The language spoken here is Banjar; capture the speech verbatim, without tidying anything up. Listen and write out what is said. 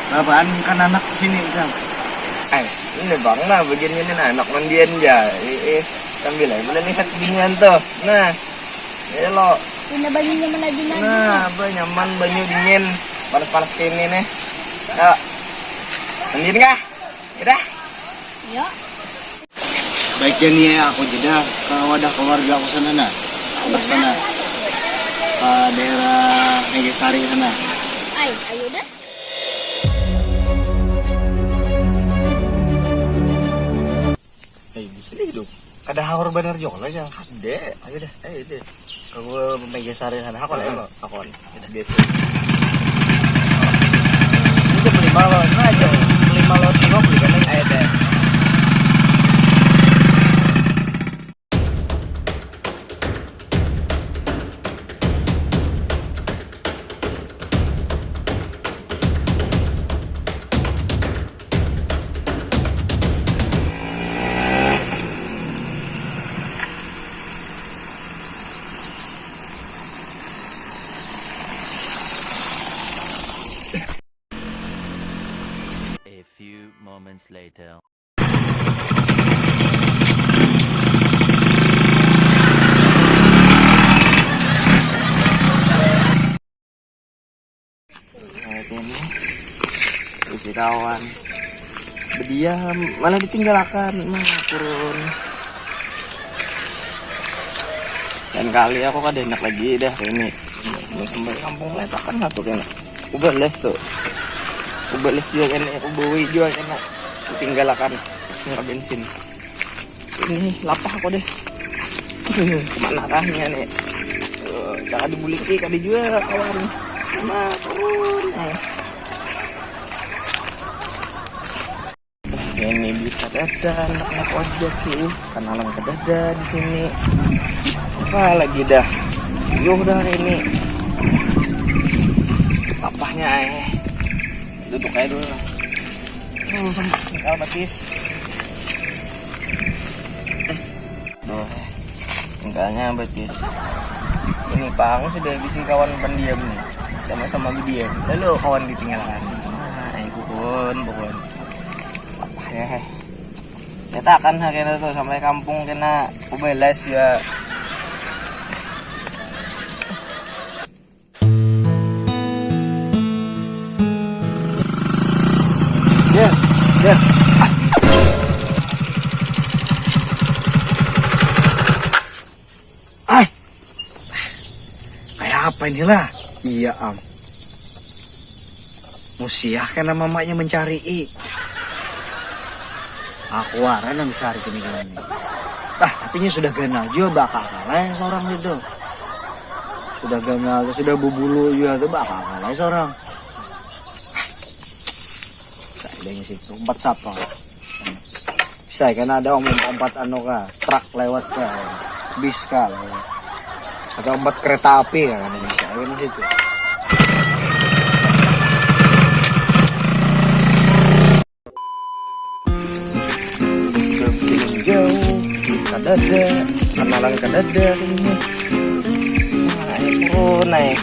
Apaan kan anak sini kan? Eh, ini bang nah bagiannya ini nah, anak mandian ja. Eh, eh, sambil aja boleh lihat binian tuh. Nah, ya lo. Ini banyunya mana aja nah. Nah, apa nyaman banyu dingin, panas-panas kayak ini nih. Ya, mandian kah? Udah. Yuk. Baik, jadi ya, aku jeda ke wadah keluarga aku sana nah, atas sana, ke daerah Megasari sana. Ay, ayo dah. Hei, bisa deh hidup. Kada haur bener juga lah ya. Ada. Ayo dah. Ayo deh. Aku Megasari sana. Aku lah ya. Aku. Biasa. Ini beli malam aja. Beli malam di beli kan. Ayo deh. A few moments later. Nah, ini isi kawan berdiam malah ditinggalakan nah turun. Dan kali aku kada enak lagi dah ini. Mau sampai kampung letakan satu kena. Ubah les tuh. Ubah les juga kena. Ubah juga kena. Ditinggalakan. Nggak bensin. Ini lapah aku deh. Kemana kahnya nih? Jangan dibuliki kali juga kawan. Nah, turun. Nah. Ini bisa dada anak-anak ojek sih. Kenalan ke dada di sini. Apa lagi dah? Yuk dah ini. Lapahnya eh. Duduk aja dulu lah. Tuh, sama tinggal batis. Tuh, tinggalnya batis. Ini pang sudah bisi kawan pendiam nih. Sama-sama diam. Lalu kawan ditinggalkan. Nah, ayo pukun, pukun. Apa ya? Kita akan kena tuh sampai kampung kena ubeles ya. Ya, ya. Ah. Kayak apa inilah? Iya am. Musiah kena mamanya mencari i. Aku wara nang sehari kini kini. Tah, tapi nya sudah ganal jua bakal kalah ya seorang itu. Sudah ganal, sudah bubulu jua tu bakal kalah ya seorang. Saya ada situ empat sapa. Bisa kan ada om empat anu kah, truk lewat kah, bis kah lewat. Atau empat kereta api kah kan bisa kan situ. Jauh, kadada, kenalan kadada ini. Nah, ini turun naik.